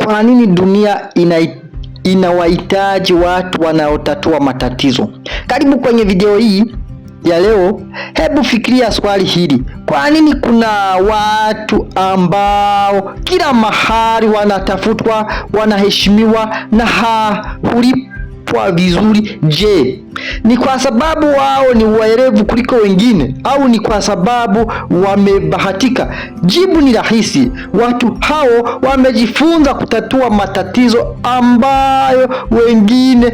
Kwa nini dunia inawahitaji watu wanaotatua matatizo? Karibu kwenye video hii ya leo. Hebu fikiria swali hili: kwa nini kuna watu ambao kila mahali wanatafutwa, wanaheshimiwa na hulipwa vizuri? Je, ni kwa sababu wao ni waerevu kuliko wengine au ni kwa sababu wamebahatika? Jibu ni rahisi. Watu hao wamejifunza kutatua matatizo ambayo wengine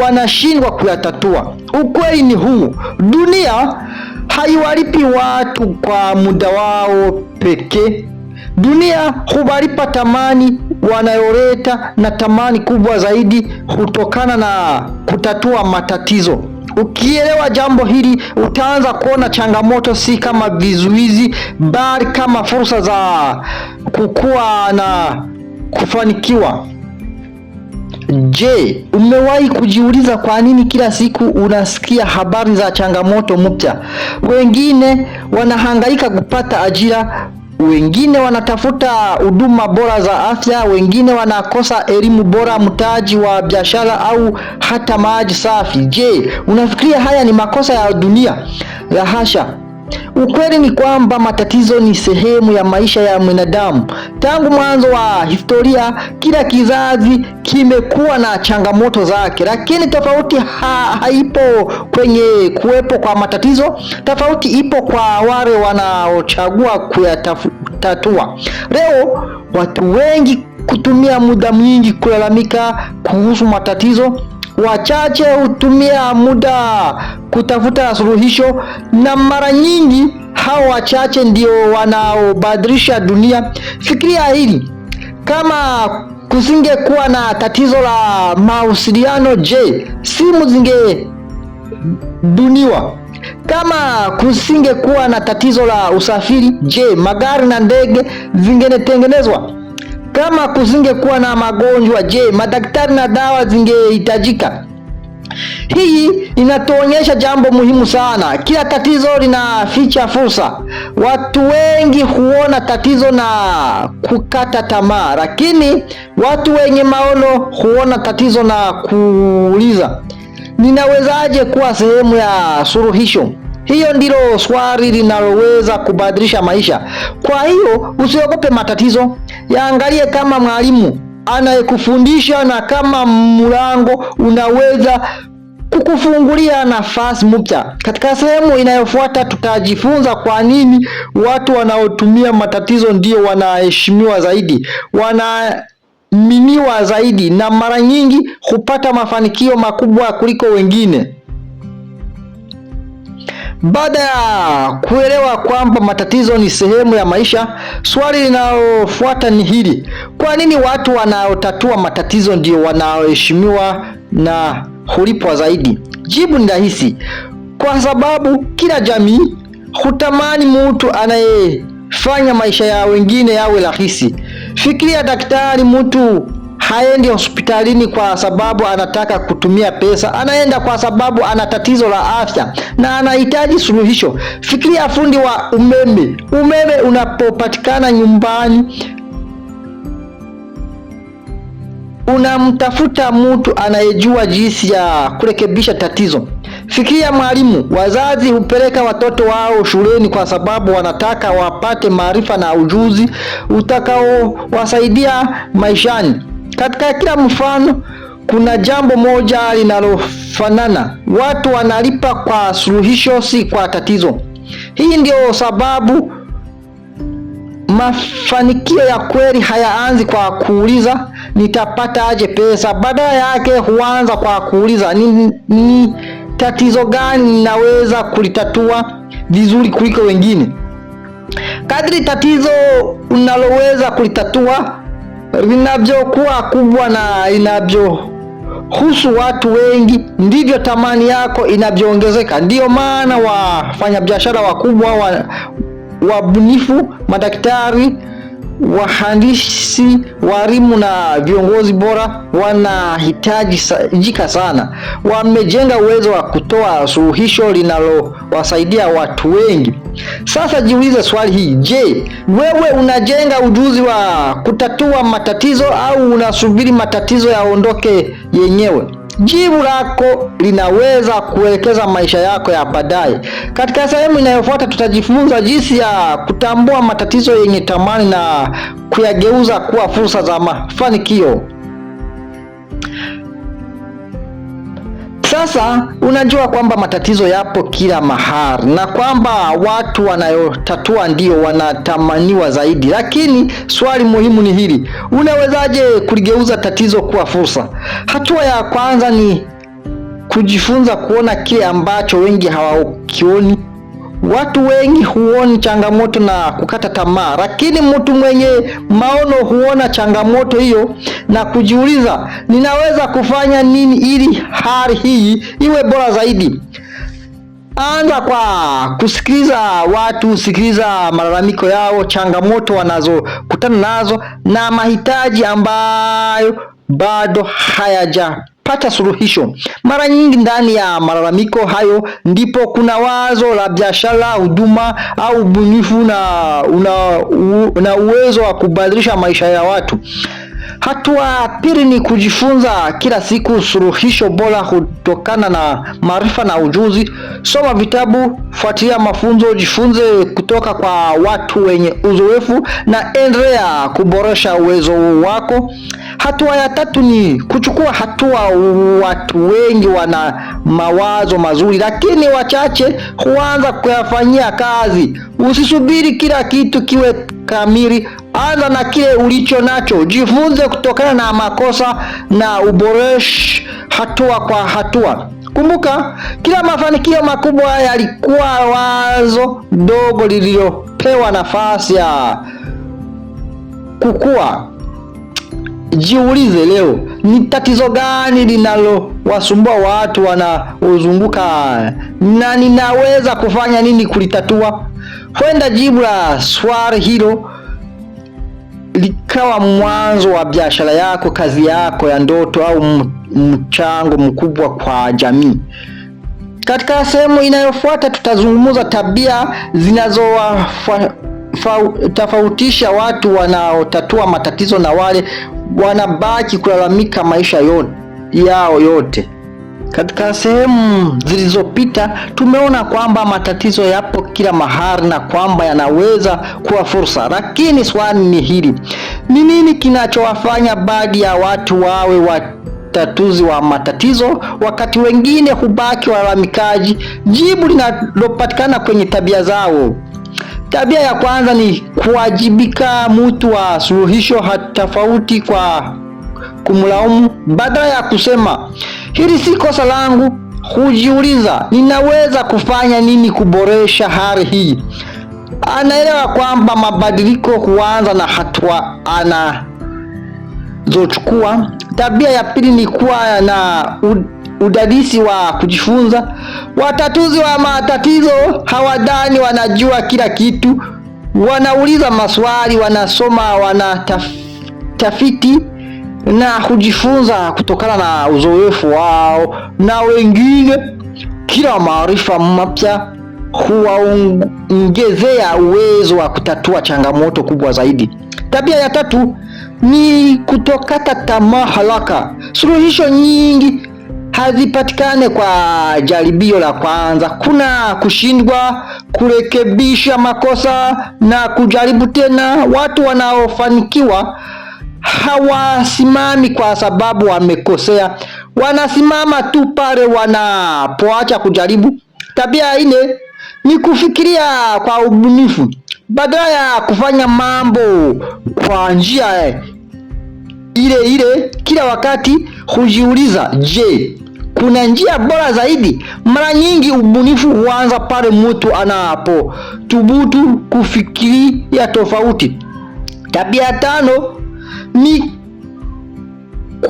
wanashindwa kuyatatua. Ukweli ni huu: dunia haiwalipi watu kwa muda wao pekee. Dunia huwalipa thamani wanayoleta, na thamani kubwa zaidi hutokana na kutatua matatizo. Ukielewa jambo hili, utaanza kuona changamoto si kama vizuizi, bali kama fursa za kukua na kufanikiwa. Je, umewahi kujiuliza kwa nini kila siku unasikia habari za changamoto mpya? Wengine wanahangaika kupata ajira, wengine wanatafuta huduma bora za afya, wengine wanakosa elimu bora, mtaji wa biashara au hata maji safi. Je, unafikiria haya ni makosa ya dunia? La hasha. Ukweli ni kwamba matatizo ni sehemu ya maisha ya mwanadamu. Tangu mwanzo wa historia, kila kizazi kimekuwa na changamoto zake, lakini tofauti haipo kwenye kuwepo kwa matatizo. Tofauti ipo kwa wale wanaochagua kuyatatua. Leo watu wengi kutumia muda mwingi kulalamika kuhusu matatizo, wachache hutumia muda kutafuta suluhisho, na mara nyingi hao wachache ndio wanaobadilisha dunia. Fikiria hili: kama kusingekuwa na tatizo la mawasiliano, je, simu zingebuniwa? Kama kusingekuwa na tatizo la usafiri, je, magari na ndege zingetengenezwa? Kama kusingekuwa na magonjwa, je, madaktari na dawa zingehitajika? Hii inatuonyesha jambo muhimu sana. Kila tatizo linaficha fursa. Watu wengi huona tatizo na kukata tamaa, lakini watu wenye maono huona tatizo na kuuliza, ninawezaje kuwa sehemu ya suluhisho? Hiyo ndilo swali linaloweza kubadilisha maisha. Kwa hiyo usiogope matatizo, yaangalie kama mwalimu anayekufundisha na kama mlango unaweza kukufungulia nafasi mpya. Katika sehemu inayofuata tutajifunza kwa nini watu wanaotumia matatizo ndio wanaheshimiwa zaidi, wanaaminiwa zaidi na mara nyingi hupata mafanikio makubwa kuliko wengine. Baada ya kuelewa kwamba matatizo ni sehemu ya maisha, swali linalofuata ni hili: kwa nini watu wanaotatua matatizo ndio wanaoheshimiwa na hulipwa zaidi? Jibu ni rahisi: kwa sababu kila jamii hutamani mtu anayefanya maisha ya wengine yawe rahisi. Fikiria daktari, mtu haendi hospitalini kwa sababu anataka kutumia pesa, anaenda kwa sababu ana tatizo la afya na anahitaji suluhisho. Fikiria fundi wa umeme. Umeme unapopatikana nyumbani, unamtafuta mtu anayejua jinsi ya kurekebisha tatizo. Fikiria mwalimu. Wazazi hupeleka watoto wao shuleni kwa sababu wanataka wapate maarifa na ujuzi utakaowasaidia maishani. Katika kila mfano kuna jambo moja linalofanana: watu wanalipa kwa suluhisho, si kwa tatizo. Hii ndio sababu mafanikio ya kweli hayaanzi kwa kuuliza nitapata aje pesa. Badala yake huanza kwa kuuliza ni tatizo gani ninaweza kulitatua vizuri kuliko wengine. Kadri tatizo unaloweza kulitatua linavyokuwa kubwa na inavyohusu watu wengi, ndivyo thamani yako inavyoongezeka. Ndiyo maana wafanyabiashara wakubwa, wabunifu, madaktari, Wahandisi, walimu na viongozi bora wanahitajika sana. Wamejenga uwezo wa kutoa suluhisho linalowasaidia watu wengi. Sasa jiulize swali hii: je, wewe unajenga ujuzi wa kutatua matatizo au unasubiri matatizo yaondoke yenyewe? Jibu lako linaweza kuelekeza maisha yako ya baadaye. Katika sehemu inayofuata tutajifunza jinsi ya kutambua matatizo yenye thamani na kuyageuza kuwa fursa za mafanikio. Sasa unajua kwamba matatizo yapo kila mahali na kwamba watu wanayotatua ndio wanatamaniwa zaidi, lakini swali muhimu ni hili: unawezaje kuligeuza tatizo kuwa fursa? Hatua ya kwanza ni kujifunza kuona kile ambacho wengi hawakioni. Watu wengi huoni changamoto na kukata tamaa, lakini mtu mwenye maono huona changamoto hiyo na kujiuliza, ninaweza kufanya nini ili hali hii iwe bora zaidi? Anza kwa kusikiliza watu, sikiliza malalamiko yao, changamoto wanazokutana nazo na mahitaji ambayo bado hayaja pata suluhisho. Mara nyingi ndani ya malalamiko hayo ndipo kuna wazo la biashara, huduma au ubunifu na uwezo wa kubadilisha maisha ya watu. Hatua pili ni kujifunza kila siku. Suluhisho bora hutokana na maarifa na ujuzi. Soma vitabu, fuatilia mafunzo, jifunze kutoka kwa watu wenye uzoefu na endelea kuboresha uwezo wako. Hatua ya tatu ni kuchukua hatua. Watu wengi wana mawazo mazuri, lakini wachache huanza kuyafanyia kazi. Usisubiri kila kitu kiwe kamili. Anza na kile ulicho nacho, jifunze kutokana na makosa na uboreshe hatua kwa hatua. Kumbuka, kila mafanikio makubwa yalikuwa wazo dogo lililopewa nafasi ya kukua. Jiulize leo, ni tatizo gani linalowasumbua watu wanaozunguka na ninaweza kufanya nini kulitatua? Huenda jibu la swali hilo likawa mwanzo wa biashara yako, kazi yako ya ndoto, au mchango mkubwa kwa jamii. Katika sehemu inayofuata tutazungumza tabia zinazowatofautisha watu wanaotatua matatizo na wale wanabaki kulalamika maisha yao yote. Katika sehemu zilizopita tumeona kwamba matatizo yapo kila mahali na kwamba yanaweza kuwa fursa, lakini swali ni hili: ni nini kinachowafanya baadhi ya watu wawe watatuzi wa matatizo wakati wengine hubaki walalamikaji? Jibu linalopatikana kwenye tabia zao. Tabia ya kwanza ni kuwajibika. Mtu wa suluhisho hatofauti kwa kumlaumu. Badala ya kusema hili si kosa langu, hujiuliza ninaweza kufanya nini kuboresha hali hii. Anaelewa kwamba mabadiliko huanza na hatua anazochukua. Tabia ya pili ni kuwa na udadisi wa kujifunza. Watatuzi wa matatizo hawadhani wanajua kila kitu. Wanauliza maswali, wanasoma, wanatafiti na kujifunza kutokana na uzoefu wao na wengine. Kila maarifa mapya huwaongezea uwezo wa kutatua changamoto kubwa zaidi. Tabia ya tatu ni kutokata tamaa haraka. Suluhisho nyingi hazipatikane kwa jaribio la kwanza. Kuna kushindwa, kurekebisha makosa na kujaribu tena. Watu wanaofanikiwa hawasimami kwa sababu wamekosea, wanasimama tu pale wanapoacha kujaribu. Tabia ya nne ni kufikiria kwa ubunifu badala ya kufanya mambo kwa njia ile ile kila wakati. Hujiuliza, je, kuna njia bora zaidi? Mara nyingi ubunifu huanza pale mtu anapothubutu kufikiria tofauti. Tabia tano ni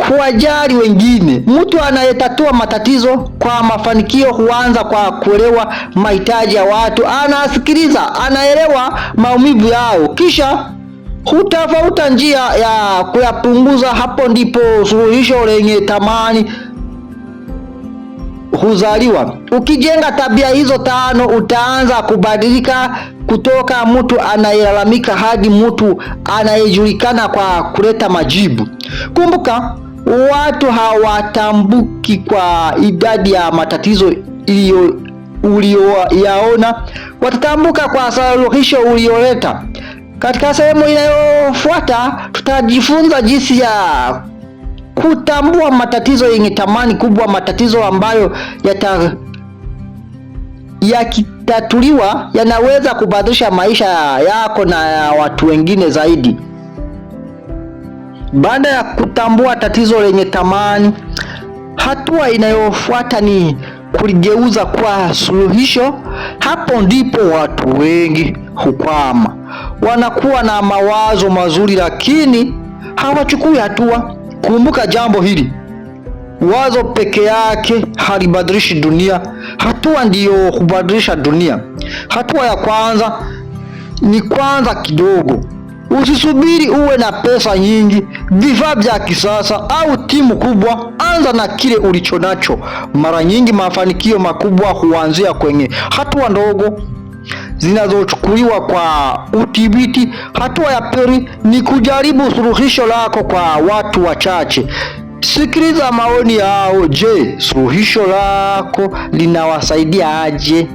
kuwajali wengine. Mtu anayetatua matatizo kwa mafanikio huanza kwa kuelewa mahitaji ya watu, anasikiliza, anaelewa maumivu yao, kisha Hutafuta njia ya kuyapunguza. Hapo ndipo suluhisho lenye thamani huzaliwa. Ukijenga tabia hizo tano, utaanza kubadilika kutoka mtu anayelalamika hadi mtu anayejulikana kwa kuleta majibu. Kumbuka, watu hawatambuki kwa idadi ya matatizo uliyoyaona, watatambuka kwa suluhisho ulioleta. Katika sehemu inayofuata tutajifunza jinsi ya kutambua matatizo yenye thamani kubwa, matatizo ambayo yakitatuliwa yanaweza kubadilisha maisha yako na ya watu wengine zaidi. Baada ya kutambua tatizo lenye thamani, hatua inayofuata ni kuligeuza kwa suluhisho. Hapo ndipo watu wengi hukwama. Wanakuwa na mawazo mazuri, lakini hawachukui hatua. Kumbuka jambo hili, wazo peke yake halibadilishi dunia. Hatua ndiyo hubadilisha dunia. Hatua ya kwanza ni kwanza kidogo. Usisubiri uwe na pesa nyingi, vifaa vya kisasa au timu kubwa. Anza na kile ulicho nacho. Mara nyingi mafanikio makubwa huanzia kwenye hatua ndogo zinazochukuliwa kwa udhibiti. Hatua ya pili ni kujaribu suluhisho lako kwa watu wachache. Sikiliza maoni yao. Je, suluhisho lako linawasaidia aje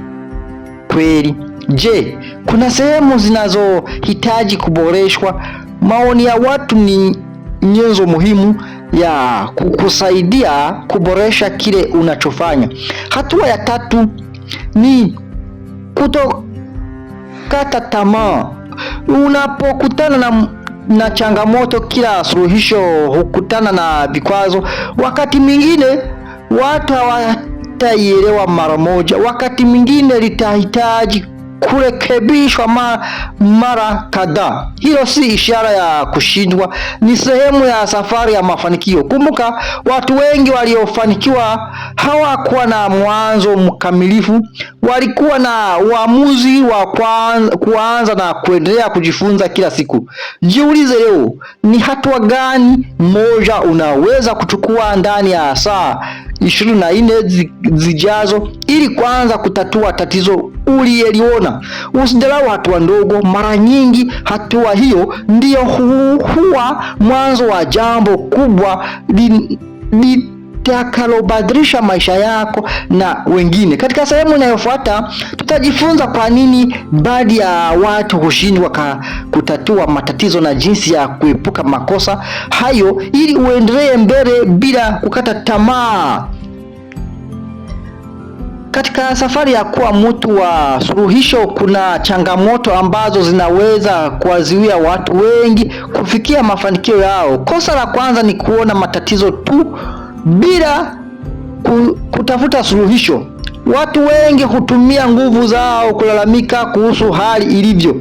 kweli? Je, kuna sehemu zinazohitaji kuboreshwa? Maoni ya watu ni nyenzo muhimu ya kukusaidia kuboresha kile unachofanya. Hatua ya tatu ni kutokata tamaa. Unapokutana na changamoto, kila suluhisho hukutana na vikwazo. Wakati mwingine watu hawataielewa mara moja, wakati mwingine litahitaji kurekebishwa mara kadhaa. Hilo si ishara ya kushindwa, ni sehemu ya safari ya mafanikio. Kumbuka, watu wengi waliofanikiwa hawakuwa na mwanzo mkamilifu, walikuwa na uamuzi wa kuanza na kuendelea kujifunza kila siku. Jiulize leo, ni hatua gani moja unaweza kuchukua ndani ya saa 24 zijazo ili kuanza kutatua tatizo uliyeliona. Usidharau hatua ndogo. Mara nyingi hatua hiyo ndiyo huwa mwanzo wa jambo kubwa litakalobadilisha maisha yako na wengine. Katika sehemu inayofuata tutajifunza kwa nini baadhi ya watu hushindwa kutatua matatizo na jinsi ya kuepuka makosa hayo ili uendelee mbele bila kukata tamaa. Katika safari ya kuwa mtu wa suluhisho, kuna changamoto ambazo zinaweza kuwazuia watu wengi kufikia mafanikio yao. Kosa la kwanza ni kuona matatizo tu bila kutafuta suluhisho. Watu wengi hutumia nguvu zao kulalamika kuhusu hali ilivyo.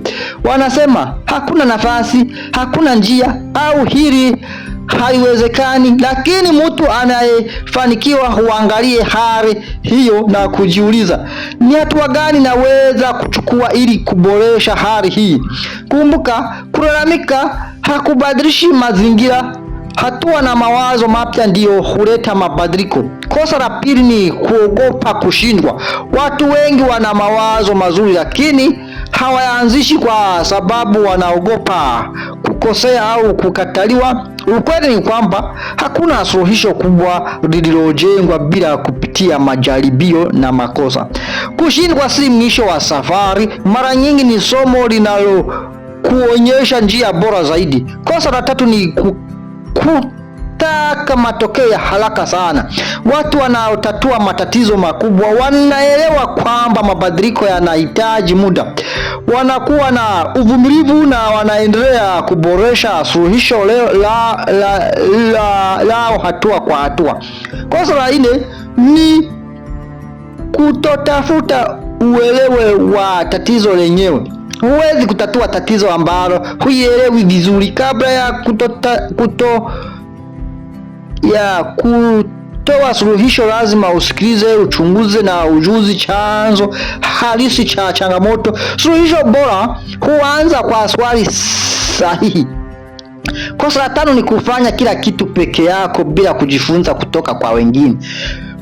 Wanasema hakuna nafasi, hakuna njia, au hili haiwezekani. Lakini mtu anayefanikiwa huangalie hali hiyo na kujiuliza, ni hatua gani naweza kuchukua ili kuboresha hali hii? Kumbuka, kulalamika hakubadilishi mazingira. Hatua na mawazo mapya ndiyo huleta mabadiliko. Kosa la pili ni kuogopa kushindwa. Watu wengi wana mawazo mazuri, lakini hawayaanzishi kwa sababu wanaogopa kukosea au kukataliwa. Ukweli ni kwamba hakuna suluhisho kubwa lililojengwa bila kupitia majaribio na makosa. Kushindwa si mwisho wa safari, mara nyingi ni somo linalokuonyesha njia bora zaidi. Kosa la tatu ni kutaka matokeo ya haraka sana. Watu wanaotatua matatizo makubwa wanaelewa kwamba mabadiliko yanahitaji muda, wanakuwa na uvumilivu na wanaendelea kuboresha suluhisho lao hatua kwa hatua. Kosa la nne ni kutotafuta uelewe wa tatizo lenyewe. Huwezi kutatua tatizo ambalo huielewi vizuri. Kabla ya Kutoa suluhisho, lazima usikilize, uchunguze na ujuzi chanzo halisi cha changamoto. Suluhisho bora huanza kwa swali sahihi. Kosa la tano ni kufanya kila kitu peke yako bila kujifunza kutoka kwa wengine.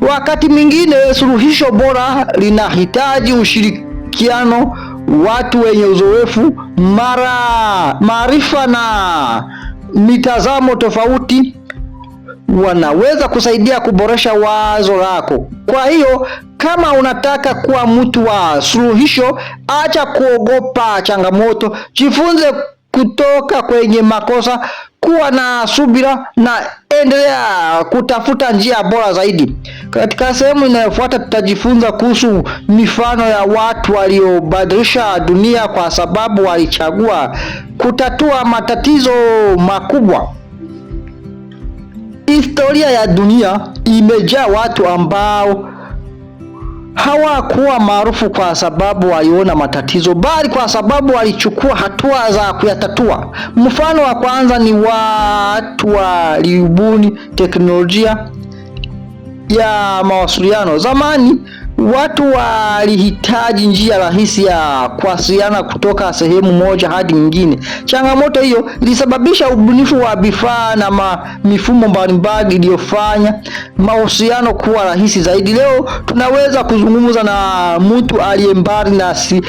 Wakati mwingine suluhisho bora linahitaji ushirikiano, watu wenye uzoefu, maarifa na mitazamo tofauti wanaweza kusaidia kuboresha wazo lako. Kwa hiyo kama unataka kuwa mtu wa suluhisho, acha kuogopa changamoto, jifunze kutoka kwenye makosa, kuwa na subira na endelea kutafuta njia bora zaidi. Katika sehemu inayofuata tutajifunza kuhusu mifano ya watu waliobadilisha dunia kwa sababu walichagua kutatua matatizo makubwa. Historia ya dunia imejaa watu ambao hawakuwa maarufu kwa sababu waliona matatizo, bali kwa sababu walichukua hatua za kuyatatua. Mfano wa kwanza ni watu walibuni teknolojia ya mawasiliano. Zamani watu walihitaji njia rahisi ya kuwasiliana kutoka sehemu moja hadi nyingine. Changamoto hiyo ilisababisha ubunifu wa vifaa na mifumo mbalimbali iliyofanya mahusiano kuwa rahisi zaidi. Leo tunaweza kuzungumza na mtu aliye mbali nasi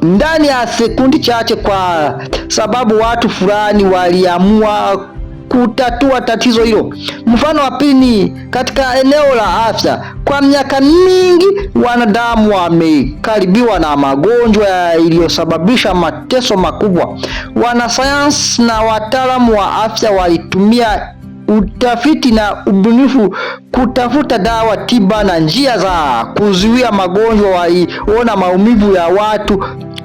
ndani ya sekundi chache kwa sababu watu fulani waliamua kutatua tatizo hilo. Mfano wa pili ni katika eneo la afya. Kwa miaka mingi wanadamu wamekaribiwa na magonjwa iliyosababisha mateso makubwa. Wanasayansi na wataalamu wa afya walitumia utafiti na ubunifu kutafuta dawa, tiba na njia za kuzuia magonjwa. Waliona maumivu ya watu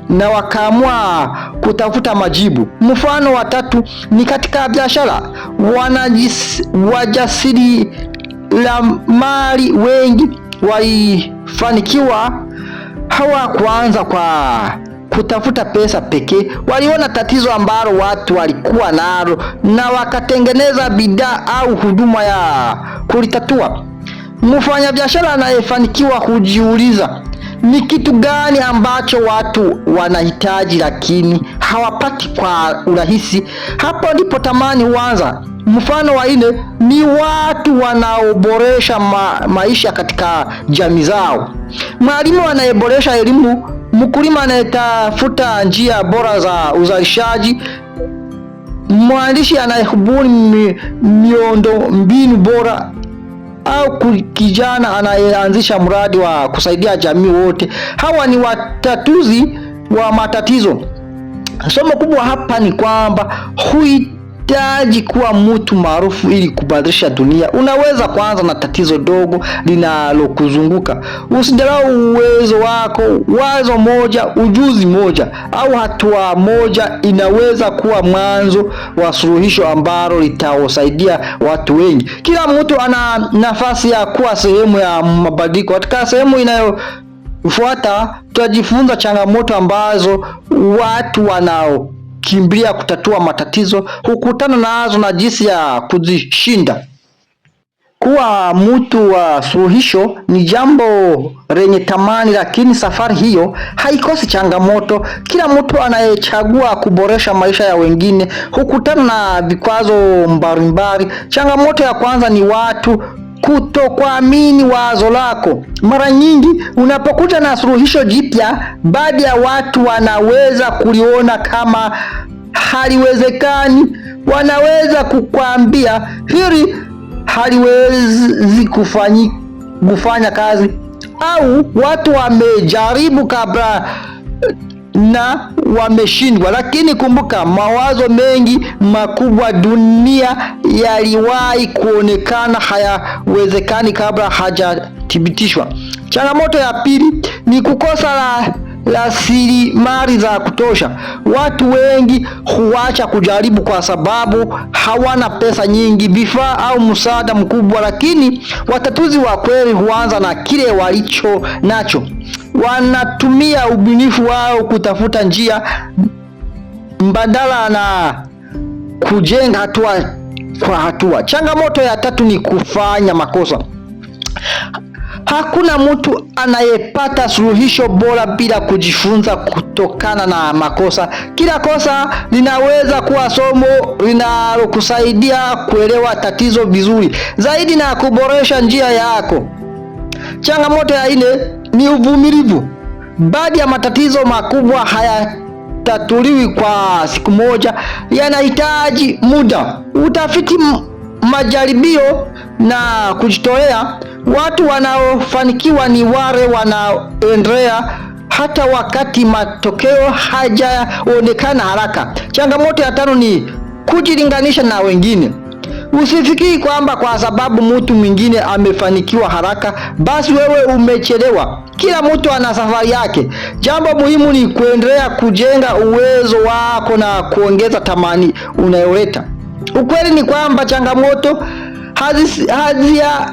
na wakaamua kutafuta majibu. Mfano wa tatu ni katika biashara. Wajasiriamali wengi walifanikiwa hawakuanza kwa kutafuta pesa pekee. Waliona tatizo ambalo watu walikuwa nalo na wakatengeneza bidhaa au huduma ya kulitatua. Mfanyabiashara anayefanikiwa hujiuliza ni kitu gani ambacho watu wanahitaji lakini hawapati kwa urahisi? Hapo ndipo thamani huanza. Mfano wa nne ni watu wanaoboresha maisha katika jamii zao. Mwalimu anayeboresha elimu, mkulima anayetafuta njia bora za uzalishaji, mwandishi anayebuni miundo mbinu bora au kijana anayeanzisha mradi wa kusaidia jamii wote. Hawa ni watatuzi wa matatizo. Somo kubwa hapa ni kwamba huhitaji kuwa mtu maarufu ili kubadilisha dunia. Unaweza kuanza na tatizo dogo linalokuzunguka. Usidharau uwezo wako. Wazo moja, ujuzi moja, au hatua moja inaweza kuwa mwanzo wa suluhisho ambalo litawasaidia watu wengi. Kila mtu ana nafasi ya kuwa sehemu ya mabadiliko. Katika sehemu inayofuata tutajifunza changamoto ambazo watu wanao kimbilia kutatua matatizo hukutana nazo na jinsi ya kuzishinda. Kuwa mtu wa suluhisho ni jambo lenye thamani, lakini safari hiyo haikosi changamoto. Kila mtu anayechagua kuboresha maisha ya wengine hukutana na vikwazo mbalimbali. Changamoto ya kwanza ni watu kutokuamini wazo lako. Mara nyingi unapokuja na suluhisho jipya, baadhi ya watu wanaweza kuliona kama haliwezekani. Wanaweza kukwambia hili haliwezi kufanya kazi, au watu wamejaribu kabla na wameshindwa. Lakini kumbuka, mawazo mengi makubwa dunia yaliwahi kuonekana hayawezekani kabla hajathibitishwa. Changamoto ya pili ni kukosa rasilimali za kutosha. Watu wengi huacha kujaribu kwa sababu hawana pesa nyingi, vifaa au msaada mkubwa, lakini watatuzi wa kweli huanza na kile walicho nacho. Wanatumia ubunifu wao kutafuta njia mbadala na kujenga hatua kwa hatua. Changamoto ya tatu ni kufanya makosa. Hakuna mtu anayepata suluhisho bora bila kujifunza kutokana na makosa. Kila kosa linaweza kuwa somo linalokusaidia kuelewa tatizo vizuri zaidi na kuboresha njia yako. Changamoto ya nne ni uvumilivu. Baadhi ya matatizo makubwa hayatatuliwi kwa siku moja, yanahitaji muda, utafiti, majaribio na kujitolea. Watu wanaofanikiwa ni wale wanaoendelea hata wakati matokeo hajaonekana haraka. Changamoto ya tano ni kujilinganisha na wengine. Usifikiri kwamba kwa sababu mtu mwingine amefanikiwa haraka basi wewe umechelewa. Kila mtu ana safari yake. Jambo muhimu ni kuendelea kujenga uwezo wako na kuongeza thamani unayoleta. Ukweli ni kwamba changamoto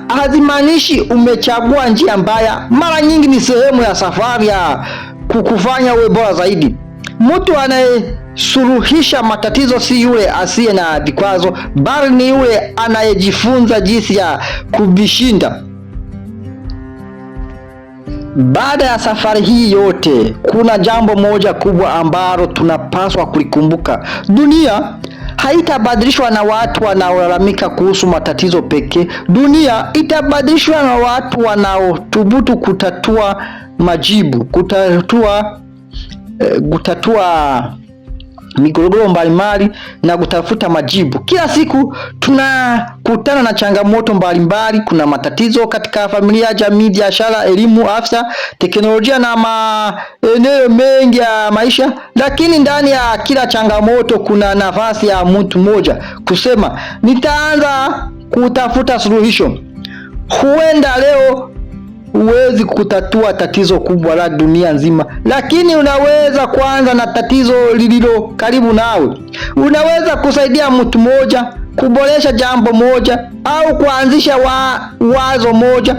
hazimaanishi umechagua njia mbaya. Mara nyingi ni sehemu ya safari ya kukufanya uwe bora zaidi. Mtu anayesuluhisha matatizo si yule asiye na vikwazo, bali ni yule anayejifunza jinsi ya kuvishinda. Baada ya safari hii yote, kuna jambo moja kubwa ambalo tunapaswa kulikumbuka. Dunia haitabadilishwa na watu wanaolalamika kuhusu matatizo pekee. Dunia itabadilishwa na watu wanaothubutu kutatua majibu, kutatua migogoro mbalimbali na kutafuta majibu. Kila siku tunakutana na changamoto mbalimbali. Kuna matatizo katika familia, jamii, biashara, elimu, afya, teknolojia na maeneo mengi ya maisha, lakini ndani ya kila changamoto kuna nafasi ya mtu mmoja kusema nitaanza kutafuta suluhisho. Huenda leo huwezi kutatua tatizo kubwa la dunia nzima, lakini unaweza kuanza na tatizo lililo karibu nawe. Unaweza kusaidia mtu mmoja, kuboresha jambo moja, au kuanzisha wazo moja.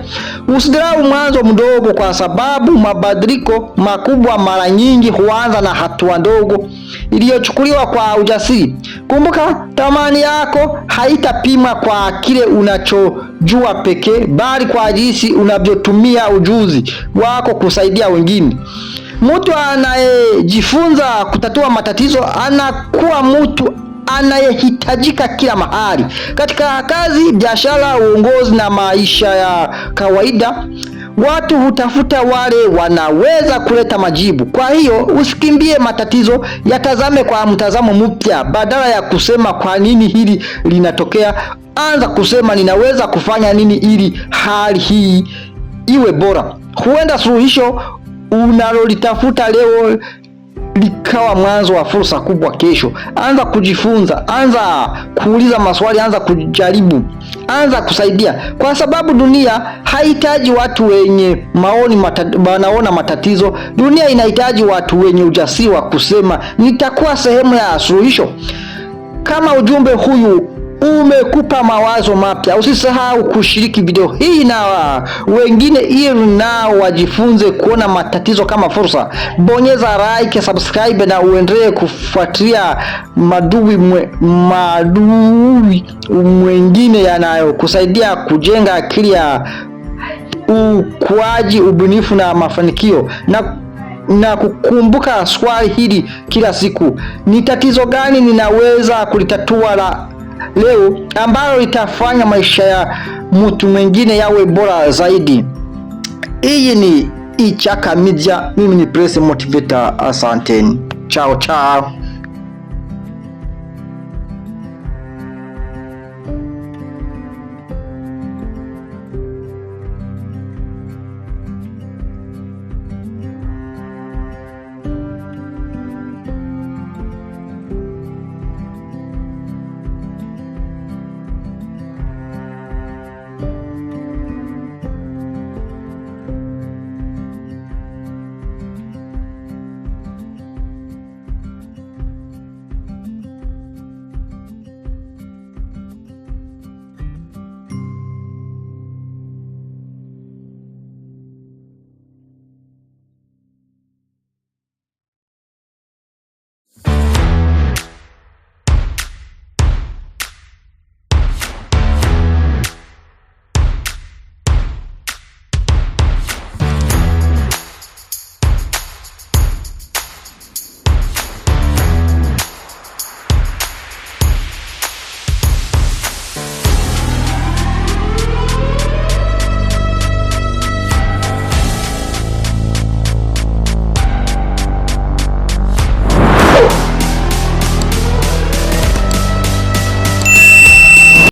Usidharau mwanzo mdogo, kwa sababu mabadiliko makubwa mara nyingi huanza na hatua ndogo iliyochukuliwa kwa ujasiri. Kumbuka, thamani yako haitapimwa kwa kile unachojua pekee, bali kwa jinsi unavyotumia ujuzi wako kusaidia wengine. Mtu anayejifunza kutatua matatizo anakuwa mtu anayehitajika kila mahali katika kazi, biashara, uongozi na maisha ya kawaida. Watu hutafuta wale wanaweza kuleta majibu. Kwa hiyo usikimbie matatizo, yatazame kwa mtazamo mpya. Badala ya kusema kwa nini hili linatokea, anza kusema ninaweza kufanya nini ili hali hii iwe bora. Huenda suluhisho unalolitafuta leo likawa mwanzo wa fursa kubwa kesho. Anza kujifunza, anza kuuliza maswali, anza kujaribu, anza kusaidia, kwa sababu dunia haihitaji watu wenye maoni wanaona matatizo. Dunia inahitaji watu wenye ujasiri wa kusema nitakuwa sehemu ya suluhisho. Kama ujumbe huyu umekupa mawazo mapya, usisahau kushiriki video hii na wengine ili nao wajifunze kuona matatizo kama fursa. Bonyeza like, subscribe na uendelee kufuatilia maudhui mwengine yanayokusaidia kujenga akili ya ukuaji, ubunifu na mafanikio na kukumbuka swali hili kila siku: ni tatizo gani ninaweza kulitatua la leo ambalo litafanya maisha ya mtu mwingine yawe bora zaidi? Hii ni Ichaka Media, mimi ni Press Motivator. Asanteni, chao chao.